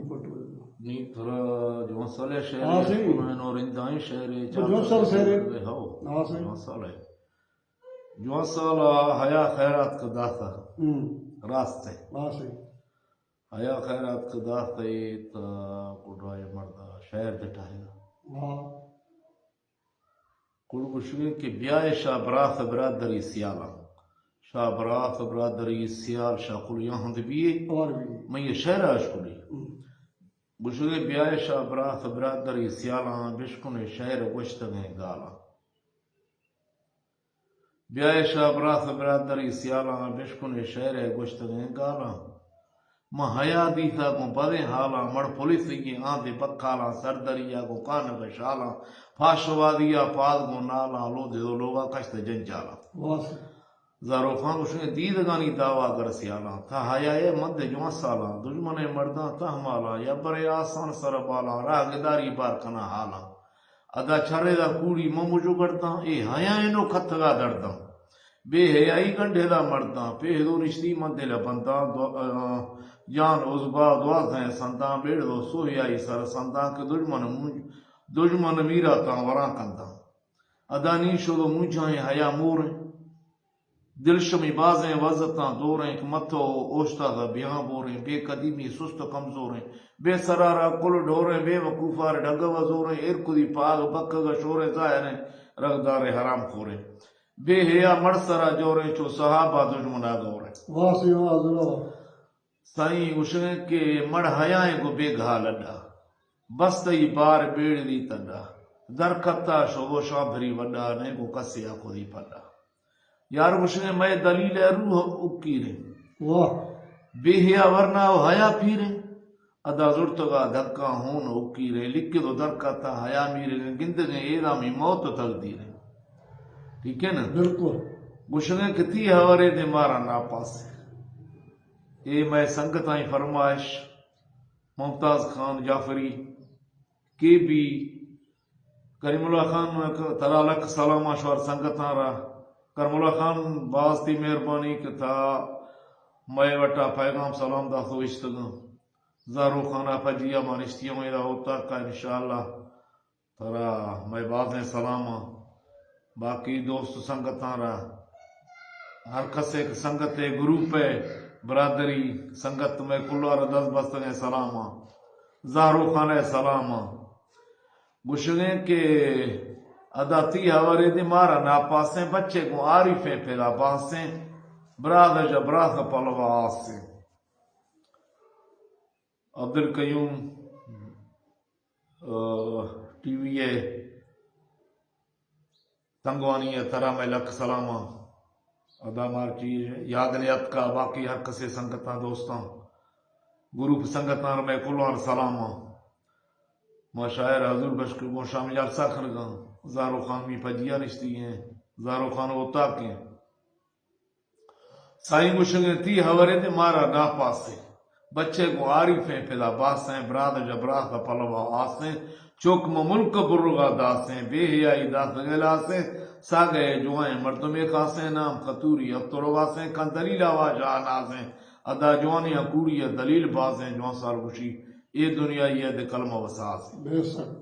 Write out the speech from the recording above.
پٹو۔ نی تھرا جوان سالے شعر ہاں، صحیح۔ سنائیں اور اندائیں شعر۔ تو جوان سال شعر۔ ہو۔ ہاں، صحیح۔ جوان سال ہے۔ جوان سال حیا خیرات کا داتا۔ ہوں۔ راست ہے۔ ہاں، صحیح۔ حیا خیرات کا داتا، تا گڈائے مردا شعر دٹائے۔ ہاں۔ گڑ گوشگیں کہ بیائے شاہ براس برادری سیالاں۔ شاہ براس برادری سیال شاہ خلیاں ہند بیے۔ اور بھی۔ من یہ شعر اشکلی۔ ہم۔ گوشگیں بیائے شاہ براس برادری سیالاں، بشکنے شعر گوشتگیں گالاں۔ بیائے شاہ براس برادری سیالاں، بشکنے شعر گوشتگیں گالاں۔ من حیا دیثا گوں بدیں حالاں، مڑ پولیسیگیں آندے بکالاں، سردریا گوں کانگ شالاں، پاشوادیا پاد گوں نالاں، لودے دو لوگا کشت جنجالاں۔ واہ۔ زاروخان گوشگیں دیدگانی دعویٰ گر سیالاں، تھا حیائے مند جوان سالاں، دژمن مرداں تہ مالاں، یا برے آسان سر بالاں، راہ گداری بار کناں حالاں۔ ادا چرے دا کوڑی مموجو گرداں، اے حیائے نو کتگا درداں۔ بے حیائی گنڈے دا مرداں، پیہدو نشتی من دل بنداں، دو-، آ، جان عزبا دوازدہ سنداں، بیڑ دو سوہیائی سر سنداں، کہ دژمن مونج-، دژمن میرا تاں وراں کنداں۔ ادا نی شد و مونجھائیں حیا موریں، دل شمی بازیں وزتاں دوریں، کہ متو اوشتاگ بیاں بوریں، بے قدیمی سست و کمزوریں، بے سرارا کل ڈھوریں، بے وقوفار ڈگ و زوریں، ایر کدی پاگ بکگ شوریں، ظاہریں رگدار حرام خوریں۔ بے حیا مڑ سرا جوریں، چو صحابہ دژمنا گوریں۔ واہ سی واہ، زورا۔ سائیں گوشگیں کہ مڑ حیائیں گو بے گھا لڈا، بس تئی بار بیڑ دی تڈا، در کتا شوشاں بھری وڈا، نئے گو کسے آ خودی پڈا۔ یار گوشگیں مئے دلیل روح اکیریں۔ واہ۔ بے حیا ورنا و حیا پیریں۔ ادا زرتگا دھکاں ہون و اکیریں، لکھ دو درکاتا حیا میرگیں، گندگیں ایرامی موت و تقدیریں۔ ٹھیک ہے نا؟ بالکل۔ گوشگیں کہ تی ہورے دے مارا ناپاس۔ اے مئے سنگتانی فرمائش، ممتاز خان جعفری، کے بی، کریم اللہ خان، ترا لکھ سلام آ شوار سنگتاں را۔ کریم اللہ خان، باز تی مہربانی کہ تا مئے وٹا پیغام سلام داتو اشتگاں۔ زاروخان ء پجیا ما نشتی ہوں ادا اوتاک ء انشاءاللہ ترا مئے بازیں سلاماں۔ باقی دوست سنگتاں را ہر کسے کہ سنگت ء گروپ ء برادری سنگت مئے کلوار دست بستگیں سلاماں۔ زاروخان ء سلاماں۔ گوشگیں کہ ادا تی ہورے دی مارا ناپاسیں بچے گوں عارفیں پدا باسیں براد ژ براس پلوا آسیں۔ عبدالقیوم، آ، ٹی وی ء تنگوانی ء ترا مئے لک سلاماں۔ ادا مارچی یاد نیاتکا باقی ہر کسے سنگتاں دوستاں گروپ سنگتاں مئے کلوان سلاماں۔ ما شاعر حضور بشک گوں شام جلسہ کنگاں۔ زارو خان می پجیا نشتی ہیں۔ زارو خان اوتاکیں۔ سائیں گوشگیں تی ہورے دے مارا ناپاسے۔ بچے گوں عارفیں پدا باسیں، براد جبراس پلوا آسیں، چوک مہ ملک برغا داسیں، بے حیائی داس گلاسیں، ساگے جوائیں مردمے خاصیں، نام خطوری اترو واسیں، کن دلیل آواز آنازیں، ادا جوانی کوڑی دلیل بازیں، جوان سال گوشی، اے دنیا یہ دے کلمہ وساسیں۔ بے شک۔